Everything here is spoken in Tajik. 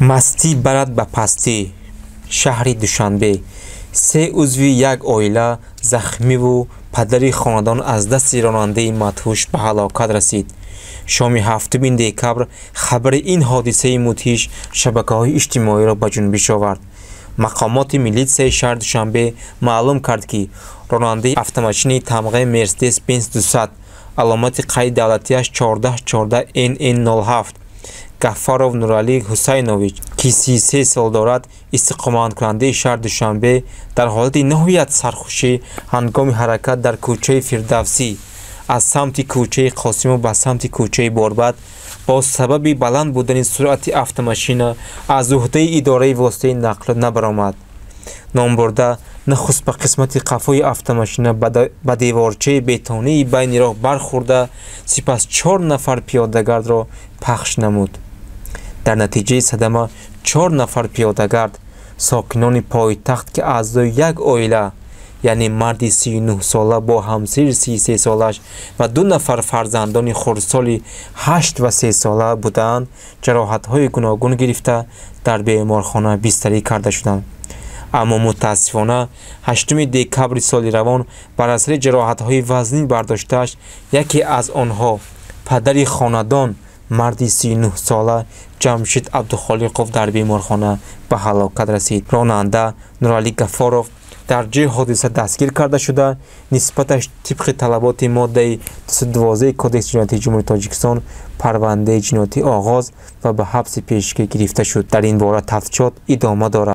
Мастӣ барад ба пастӣ. Шаҳри Душанбе се узви як оила захмиву падари хонадон аз дасти ронандаи мадҳуш ба ҳалокат расид. Шоми 7 декабр хабари ин ҳодисаи мудҳиш шабакаҳои иҷтимоиро ба ҷунбиш овард. Мақомоти милитсияи шаҳри Душанбе маълум кард, ки ронандаи автомошинаи тамғаи Мерседес Бенз 200, аломати қайди давлатиаш 1414 НН 07, Гаффаров Нуралӣ Ҳусайнович, ки 33 сол дорад, истиқоматкунандаи шаҳри Душанбе, дар ҳолати ниҳоят сархушӣ ҳангоми ҳаракат дар кӯчаи Фирдавсӣ аз самти кӯчаи Қосимов ба самти кӯчаи Борбад бо сабаби баланд будани суръати автомошина аз уҳдаи идораи воситаи нақлиёт набаромад. Номбурда нахуст ба қисмати қафои автомошина ба деворчаи бетонии байни роҳ бархӯрда, сипас чор нафар пиёдагардро пахш намуд. Дар натиҷаи садама чор нафар пиёдагард, сокинони пойтахт, ки аъзои як оила, яъне марди 39-сола бо ҳамсири 33-солааш ва ду нафар фарзандони хурдсоли 8 ва 3-сола будаанд, ҷароҳатҳои гуногун гирифта, дар беморхона бистарӣ карда шуданд. Аммо мутаассифона 8 декабри соли равон бар асари ҷароҳатҳои вазнин бардоштааш яке аз онҳо, падари хонадон, марди 39-сола Ҷамшид Абдухолиқов, дар беморхона ба ҳалокат расид. Ронанда Нуралӣ Гаффоров дар ҷои ҳодиса дастгир карда шуда, нисбаташ тибқи талаботи моддаи 212 Кодекси ҷиноятии Ҷумҳурии Тоҷикистон парвандаи ҷиноятӣ оғоз ва ба ҳабси пешгӣ гирифта шуд. Дар ин бора тафтишот идома дорад.